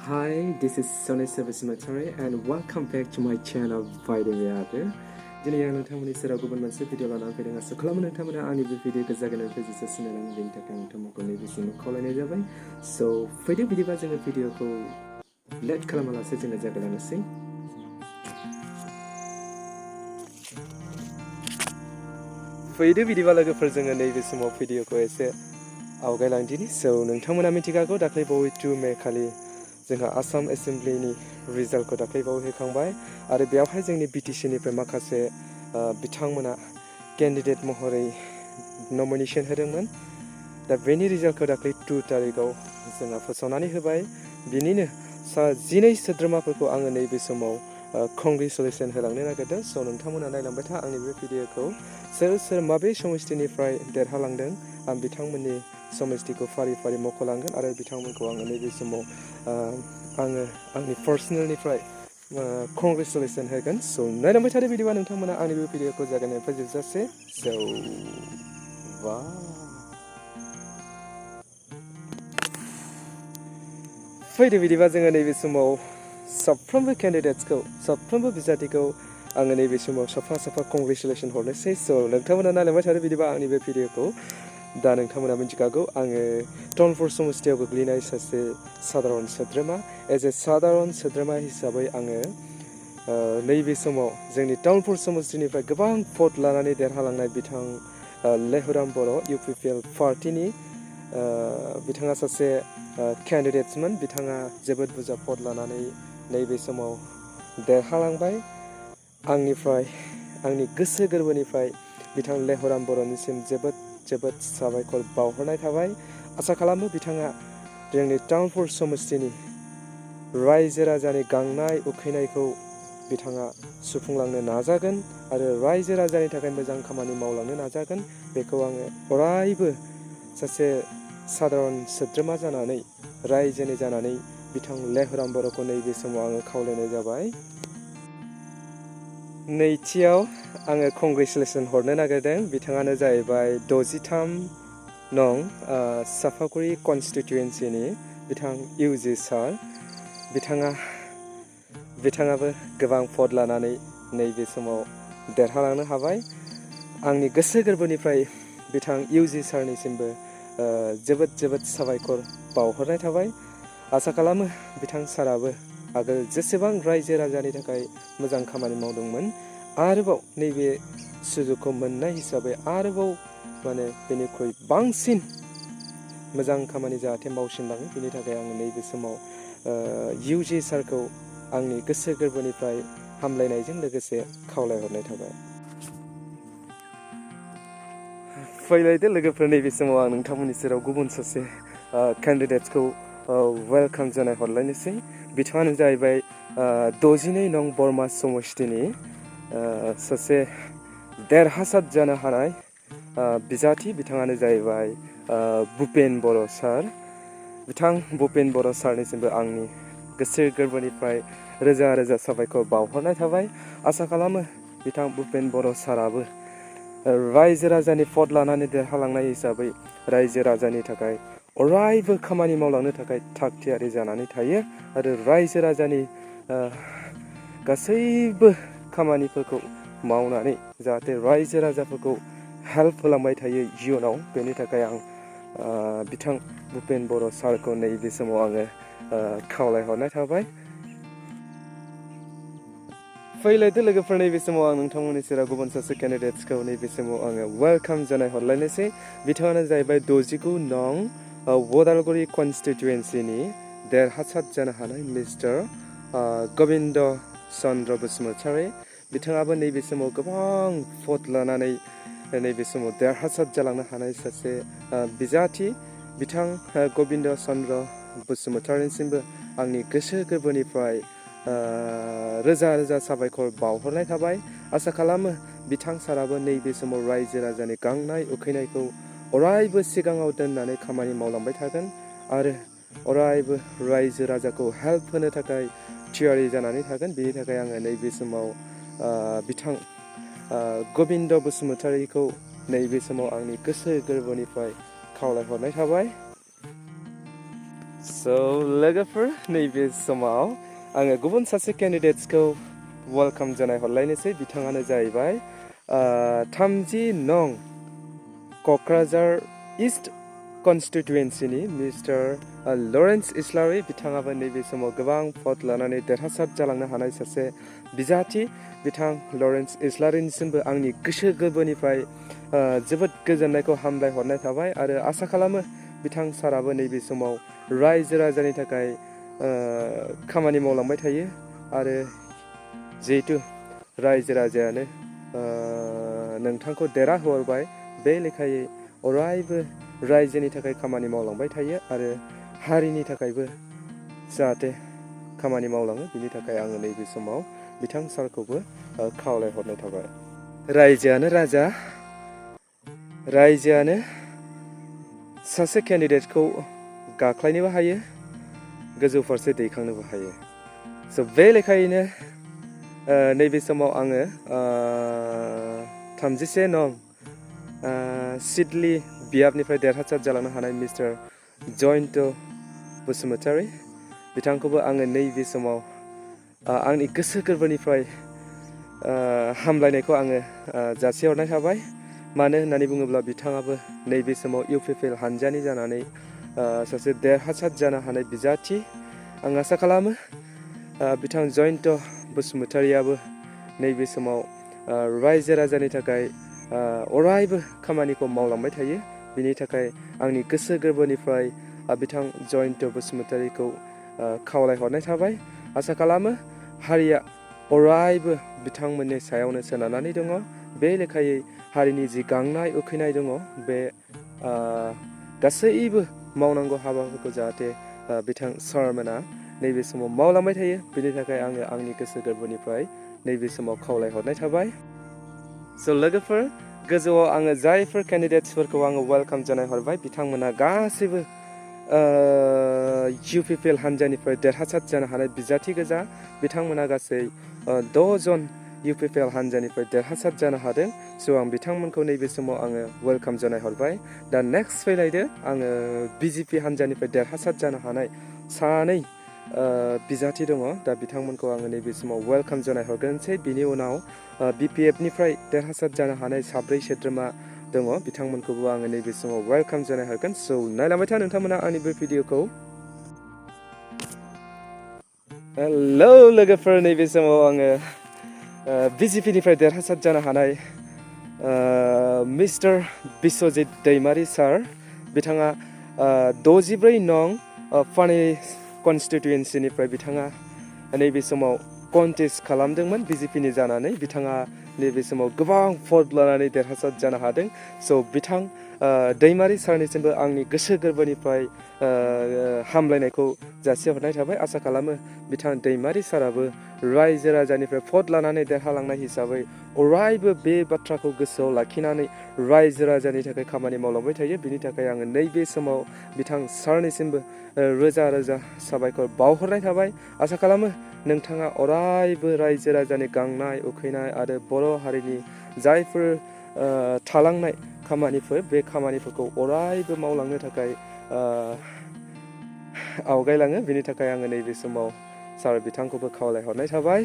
Hi, this is Sonny Servicematari and welcome back to my channel Fighting Yabe. Dini yang nontonmoni sera guban manse video lana fedeng aso kalamu nontonmona ani bu video ke zagan page se sinelang link takang nontonmoko ni bisin kholai jabai. So video ba jeng video ko let kalamala se jeng jagalan se. Video ba logo jeng nei bisimo video ko ese awgailang dini. So nontonmona mitigago daklai bawi 2 May khali जोंहा Assam Assembly नि result को दाख्लै बाव होखांबाय आरो बेयावहाय जोंनि BTC निफ्राय माखासे बिथांमोना कैंडिडेट महरै नमिनेशन होदोंमोन दा बेनि रिजाल्ट को दाख्लै 2 तारिखआव जोंहा फोसावनानै होबाय बिनिनो 12 सोद्रोमाफोरखौ आङो नैबे समाव कंग्रेचुलेशन होलांनो नागिरदों सो नोंथांमोना नायलांबाय था आंनि बे भिडिअखौ सोर माबे समस्थिनिफ्राय देरहालांदों आं बिथांमोननि समस्थिखौ फारि फारि मख'लांगोन आरो बिथांमोनखौ आङो नैबे समाव आङो आंनि पर्सनेलनिफ्राय कंग्रेचुलेशन होगोन सो नायलांबाय थादो भिडिअआ नोंथांमोना आंनि बे भिडिअखौ जागायनायनिफ्राय जोबजासे सो वाव फैदो बिदिबा जोङो नैबे समाव साफ्रोमबो कैंडिडेट्सखौ साफ्रोमबो बिजाथिखौ आङो नैबे समाव साफा कंग्रेचुलेशन हरनोसै सो नोंथांमोना नायलांबाय थादो बिदिबा आंनि बे भिडिअखौ दा नोंथांमोना मिथिखागौ आङो टनपुर समस्थियाव गोग्लैनाय सासे साधारन सोद्रोमा एज ए साधारन सोद्रोमा हिसाबै आङो नैबे समाव जोंनि टनपुर समस्थिनिफ्राय गोबां भट लानानै देरहालांनाय बिथां लेहुराम बर' UPPL पार्टीनि बिथाङा सासे कैंडिडेट्समोन बिथाङा जोबोद बुरजा भट लानानै नैबे समाव देरहालांबाय आंनिफ्राय आंनि गोसो गोरबोनिफ्राय बिथां लेहुराम बर'निसिम जोबोद साबायखर बावहरनाय थाबाय आसा खालामो बिथाङा जोंनि टनपुर समस्थिनि रायजो राजानि गांनाय उखैनायखौ बिथाङा सुफुंलांनो नाजागोन आरो रायजो राजानि थाखाय मोजां खामानि मावलांनो नाजागोन बेखौ आङो अरायबो सासे साधारन सोद्रोमा जानानै रायजोनि जानानै बिथां लेहुराम बर'खौ नैबे समाव आङो खावलायनाय जाबाय नैथियाव आङो कंग्रेचुलेशन हरनो नागिरदों बिथाङानो जाहैबाय 63 नं साफागुरि constituency-नि बिथां UG सार बिथाङाबो गोबां भट लानानै नैबे समाव देरहालांनो हाबाय आंनि गोसो गोरबोनिफ्राय बिथां UG सारनिसिमबो जोबोद साबायखर बावहरनाय थाबाय आसा खालामो बिथां साराबो आगोल जेसेबां रायजो राजानि थाखाय मोजां खामानि मावदोंमोन आरोबाव नैबे सुजुगखौ मोननाय हिसाबै आरोबाव माने बेनिख्रुइ बांसिन मोजां खामानि जाहाथे मावसिनलाङो बेनि थाखाय आङो नैबे समाव UG सारखौ आंनि गोसो गोरबोनिफ्राय हामलायनायजों लोगोसे खावलायहरनाय थाबाय फैलायदो लोगोफोर नैबे समाव आं नोंथांमोननि सेराव गुबुन सासे कैंडिडेट्सखौ वेलकाम जानाय हरलायनोसै बिथाङानो जाहैबाय 62 नं बरमा समस्थिनि सासे derhasar जानो हानाय बिजाथि बिथाङानो जाहैबाय भुपेन बर' सार बिथां भुपेन बर' सारनिसिमबो आंनि गोसो गोरबोनिफ्राय रोजा साबायखर बावहरनाय थाबाय आसा खालामो बिथां भुपेन बर' साराबो रायजो राजानि भट लानानै देरहालांनाय हिसाबै रायजो राजानि थाखाय अरायबो खामानि मावलांनो थाखाय थाग थियारि जानानै थायो आरो रायजो राजानि गासैबो खामानिफोरखौ मावनानै जाहाथे रायजो राजाफोरखौ हेल्प होलांबाय थायो इयुनाव बेनि थाखाय आं बिथां भुपेन बर' सारखौ नैबे समाव आङो खावलायहरनाय थाबाय फैलायदो लोगोफोर नैबे समाव आं नोंथांमोननि सेराव गुबुन सासे कैंडिडेट्सखौ नैबे समाव आङो वेलकाम जानाय हरलायनोसै बिथाङानो जाहैबाय 69 नं उदालगुरि constituency-नि derhasar जानो हानाय मिस्टार गोविंद चन्द्र बसुमतारी बिथाङाबो नैबे समाव गोबां भट लानानै नैबे समाव derhasar जालांनो हानाय सासे बिजाथि बिथां गोविंद चन्द्र बसुमतारीनिसिमबो आंनि गोसो गोरबोनिफ्राय रोजा साबायखर बावहरनाय थाबाय आसा खालामो बिथां साराबो नैबे समाव रायजो राजानि गांनाय उखैनायखौ अरायबो सिगाङाव दोननानै खामानि मावलांबाय थागोन आरो अरायबो रायजो राजाखौ हेल्प होनो थाखाय थियारि जानानै थागोन बेनि थाखाय आङो नैबे समाव बिथां गोविंद बसुमतारीखौ नैबे समाव आंनि गोसो गोरबोनिफ्राय खावलायहरनाय थाबाय So लोगोफोर नैबे समाव आङो गुबुन सासे कैंडिडेट्सखौ वेलकाम जानाय हरलायनोसै बिथाङानो जाहैबाय 30 नं Kokrajhar East constituency mister Lawrence Islary बिथाङाबो नैबे समाव गोबां भट लानानै देरहासार जालांनो हानाय सासे बिजाथि बिथां लरेन्स इस्लारिनिसिमबो आंनि गोसो गोरबोनिफ्राय जोबोद गोजोननायखौ हामलाय हरनाय थाबाय आरो आसा खालामो बिथां साराबो नैबे समाव रायजो राजानि थाखाय खामानि मावलांबाय थायो आरो जिहेतु रायजो राजायानो नोंथांखौ देरहाहोहरबाय बे लेखायै अरायबो रायजोनि थाखाय खामानि मावलांबाय थायो आरो हारिनि थाखायबो जाहाथे खामानि मावलाङो बिनि थाखाय आङो नैबे समाव बिथां सारखौबो खावलायहरनाय थाबाय। रायजोआनो राजा, रायजोआनो सासे कैंडिडेटखौ गाख्लायनोबो हायो गोजौ फारसे दैखांनोबो हायो। स' बे लेखायैनो नैबे समाव आङो 31 नं सिडली बियाबनिफ्राय देरहासार जालांनो हानाय मिस्टार जयन्त बसुमतारी बिथांखौबो आङो नैबे समाव आंनि गोसो गोरबोनिफ्राय हामलायनायखौ आङो जासिहरनाय थाबाय। मानो होननानै बुङोब्ला बिथाङाबो नैबे समाव इउपिपिएल हानजानि जानानै सासे देरहासार जानो हानाय बिजाथि। आं आसा खालामो बिथां जयन्त बसुमतारीयाबो नैबे समाव रायजो राजानि थाखाय अरायबो खामानिखौ मावलांबाय थायो। बिनि थाखाय आंनि गोसो गोरबोनिफ्राय बिथां जयन्त बसुमतारीखौ खावलायहरनाय थाबाय। आसा खालामो हारिया अरायबो बिथांमोननि सायावनो सोनारनानै दङ। बे लेखायै हारिनि जि गांनाय उखैनाय दङ बे गासैबो मावनांगौ हाबाफोरखौ जाहाथे बिथां सारमोना नैबे समाव मावलांबाय थायो। बिनि थाखाय आङो आंनि गोसो गोरबोनिफ्राय नैबे समाव खावलायहरनाय थाबाय। स' लोगोफोर गोजौआव आङो जायफोर कैंडिडेट्सफोरखौ आङो वेलकाम जानाय हरबाय बिथांमोना गासैबो इउपिपिएल हानजानिफ्राय देरहासार जानो हानाय बिजाथि गोजा। बिथांमोना गासै 6 जन इउपिपिएल हानजानिफ्राय देरहासार जानो हादों। स' आं बिथांमोनखौ नैबे समाव आङो वेलकाम जानाय हरबाय। दा नेक्स्ट फैलायदो आङो बिजेपि हानजानिफ्राय देरहासार जानो हानाय सानै बिजाथि दङ। दा बिथांमोनखौ आङो नैबे समाव वेलकाम जानाय हरग्रोनोसै। बिनि उनाव बिपिएफनिफ्राय देरहासार जानो हानाय 4 सोद्रोमा दङ बिथांमोनखौबो आङो नैबे समाव वेलकाम जानाय हरगोन। स' नायलांबाय था नोंथांमोना आंनि बे भिडिअखौ। हेलौ लोगोफोर नैबे समाव आङो बिजेपिनिफ्राय देरहासार जानो हानाय मिस्टार बिश्वजित दैमारी सार बिथाङा 64 नं कन्स्टिट्युएन्सिनिफ्राय बिथाङा नैबे समाव कन्टेस्ट खालामदोंमोन बिजेपिनि जानानै बिथाङा नैबे समाव गोबां भट लानानै देरहासार जानो हादों। स' बिथां दैमारी सारनिसिमबो आंनि गोसो गोरबोनिफ्राय हामलायनायखौ जासिहरनाय थाबाय। आसा खालामो बिथां दैमारी साराबो रायजो राजानिफ्राय भट लानानै देरहालांनाय हिसाबै अरायबो बे बाथ्राखौ गोसोआव लाखिनानै रायजो राजानि थाखाय खामानि मावलांबाय थायो। बिनि थाखाय आङो नैबे समाव बिथां सारनिसिमबो रोजा रोजा साबायखर बावहरनाय थाबाय। आसा खालामो नोंथाङा अरायबो रायजो राजानि गांनाय उखैनाय आरो बर' हारिनि जायफोर थालांनाय खामानिफोर बे खामानिफोरखौ अरायबो मावलांनो थाखाय आवगायलाङो। बिनि थाखाय आङो नैबे समाव सार बिथांखौबो खावलायहरनाय थाबाय।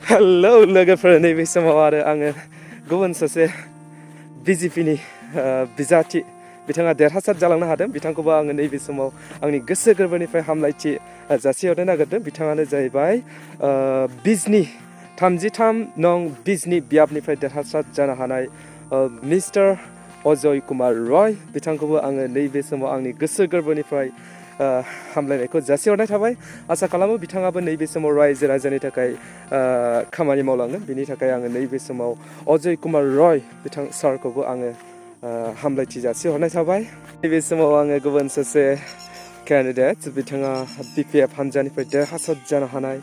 हेलौ लोगोफोर नैबे समाव आरो आङो गुबुन सासे बिजेपिनि बिजाथि बिथाङा देरहासार जालांनो हादों बिथांखौबो आङो नैबे समाव आंनि गोसो गोरबोनिफ्राय हामलायथि जासिहरनो नागिरदों। बिथाङानो जाहैबाय बिजनि 33 नं बिजनि बियाबनिफ्राय देरहासार जानो हानाय मिस्टार अजय कुमार रय बिथांखौबो आङो नैबे समाव आंनि गोसो गोरबोनिफ्राय हामलायनायखौ जासिहरनाय थाबाय। आसा खालामो बिथाङाबो नैबे समाव रायजो राजानि थाखाय खामानि मावलांगोन। बिनि थाखाय आङो नैबे समाव अजय कुमार रय बिथां सारखौबो आङो हामलायथि जासिहरनाय थाबाय। नैबे समाव आङो गुबुन सासे कैंडिडेट बिथाङा बिपिएफ हानजानिफ्राय देरहासार जानो हानाय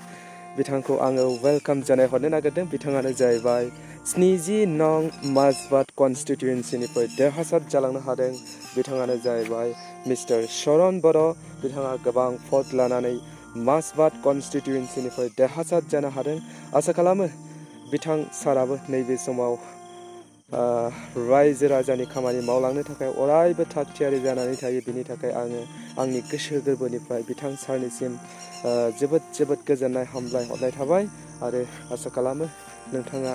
बिथांखौ आङो वेलकाम जानाय हरनो नागिरदों। बिथाङानो जाहैबाय 70 नं माजबाट कन्स्टिट्युएन्सिनिफ्राय देरहासार जालांनो हादों। बिथाङानो जाहैबाय मिस्टार शरन बर' बिथाङा गोबां भट लानानै माजबाट कन्स्टिट्युएन्सिनिफ्राय देरहासार जानो हादों। आसा खालामो बिथां साराबो नैबे समाव रायजो राजानि खामानि मावलांनो थाखाय अरायबो थाग थियारि जानानै थायो बेनि थाखाय आङो आंनि गोसो गोरबोनिफ्राय बिथां सारनिसिम जोबोद जोबोद गोजोननाय हामलाय हरनाय थाबाय आरो आसा खालामो नोंथाङा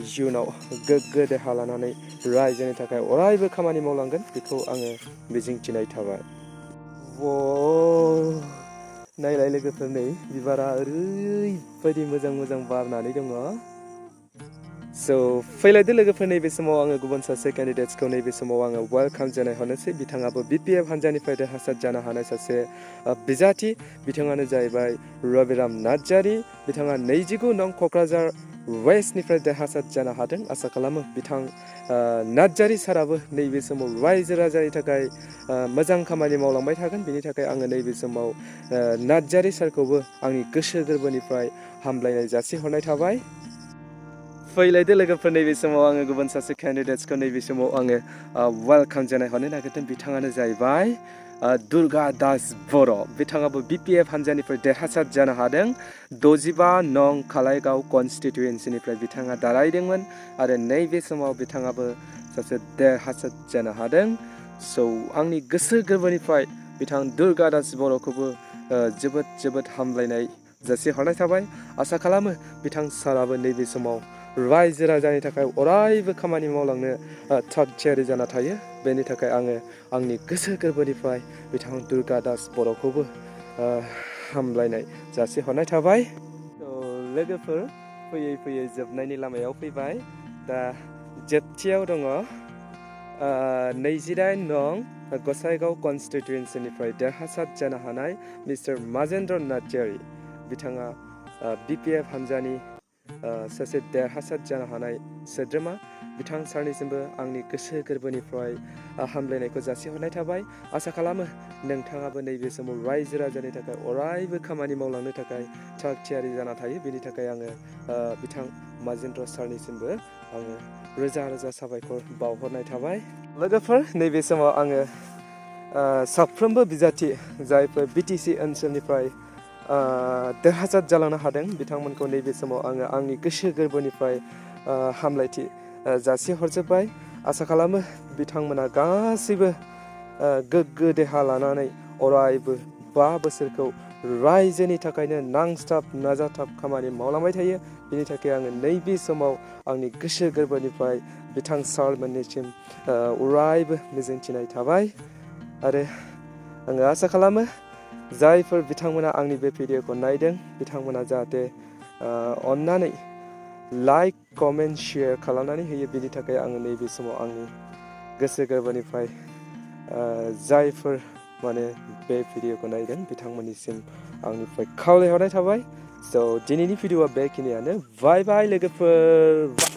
इयुनाव गोग्गो देहा लानानै रायजोनि थाखाय अरायबो खामानि मावलांगोन बेखौ आङो मिजिंथिनाय थाबाय। नायलाय लोगोफोर नै बिबारा ओरैबायदि मोजां मोजां बारनानै दङ। फैलायदो लोगोफोर नैबे समाव आङो गुबुन सासे केन्डिडेट्सखौ नैबे समाव आङो वेलकाम जानाय हरनोसै। बिथाङाबो BPF हानजानिफ्राय देरहासार जानो हानाय सासे बिजाथि। बिथाङानो जाहैबाय रबिराम नार्जारि। बिथाङा 29 नं क'क्राझार वेस्टनिफ्राय देरहासार जानो हादों। आसा खालामो बिथां नार्जारि साराबो नैबे समाव रायजो राजानि थाखाय मोजां खामानि मावलांबाय थागोन। बेनि थाखाय आङो नैबे समाव नार्जारि सारखौबो आंनि गोसो गोरबोनिफ्राय हामलायनाय जासिहरनाय थाबाय। फैलायदो लोगोफोर नैबे समाव आङो गुबुन सासे केन्डिडेट्सखौ नैबे समाव आङो वेलकाम जानाय हरनो नागिरदों। बिथाङानो जाहैबाय दुर्गा दास बर'। बिथाङाबो BPF हानजानिफ्राय देरहासार जानो हादों। 65 नं खालायगाव कनस्टिट्युएन्सिनिफ्राय बिथाङा दारायदोंमोन आरो नैबे समाव बिथाङाबो सासे देरहासार जानो हादों। आंनि गोसो गोरबोनिफ्राय बिथां दुर्गा दास बर'खौबो जोबोद जोबोद हामलायनाय जासिहरनाय थाबाय। आसा खालामो बिथां साराबो नैबे समाव रायजो राजानि थाखाय अरायबो खामानि मावलांनो थाग थियारि जाना थायो। बेनि थाखाय आङो आंनि गोसो गोरबोनिफ्राय बिथां दुर्गा दास बर'खौबो हामलायनाय जासिहरनाय थाबाय। लोगोफोर फैयै फैयै जोबनायनि लामायाव फैबाय। दा जोबथियाव दङ 28 नं गसाइगाव कनस्टिट्युएन्सिनिफ्राय देरहासार जानो हानाय मिस्टार माजेन्द्र नार्जारि। बिथाङा BPF हानजानि सासे देरहासार जानो हानाय सोद्रोमा। बिथां सारनिसिमबो आंनि गोसो गोरबोनिफ्राय हामलायनायखौ जासिहरनाय थाबाय। आसा खालामो नोंथाङाबो नैबे समाव रायजो राजानि थाखाय अरायबो खामानि मावलांनो थाखाय थाग थियारि जाना थायो। बेनि थाखाय आङो बिथां माजेन्द्र सारनिसिमबो आङो रोजा रोजा साबायखर बावहरनाय थाबाय। लोगोफोर नैबे समाव आङो साफ्रोमबो बिजाथि जायफोर BTC ओनसोलनिफ्राय देरहासार जालांनो हादों बिथांमोनखौ नैबे समाव आङो आंनि गोसो गोरबोनिफ्राय हामलायथि जासिहरजोब्बाय। आसा खालामो बिथांमोना गासैबो गोग्गो देहा लानानै अरायबो 5 बोसोरखौ रायजोनि थाखायनो नांस्थाब नाजाथाब खामानि मावलांबाय थायो। बेनि थाखाय आङो नैबे समाव आंनि गोसो गोरबोनिफ्राय बिथां सारमोननिसिम अरायबो मिजिंथिनाय थाबाय आरो आङो आसा खालामो जायफोर बिथांमोना आंनि बे भिडिअखौ नायदों बिथांमोना जाहाथे अन्नानै लाइक कमेन्ट शेयार खालामनानै होयो। बेनि थाखाय आङो नैबे समाव आंनि गोसो गोरबोनिफ्राय जायफोर बे भिडिअखौ नायदों बिथांमोननिसिम आंनिफ्राय खावलायहरनाय थाबाय। दिनैनि भिडिअआ बेखिनियानो। बाय बाय लोगोफोर।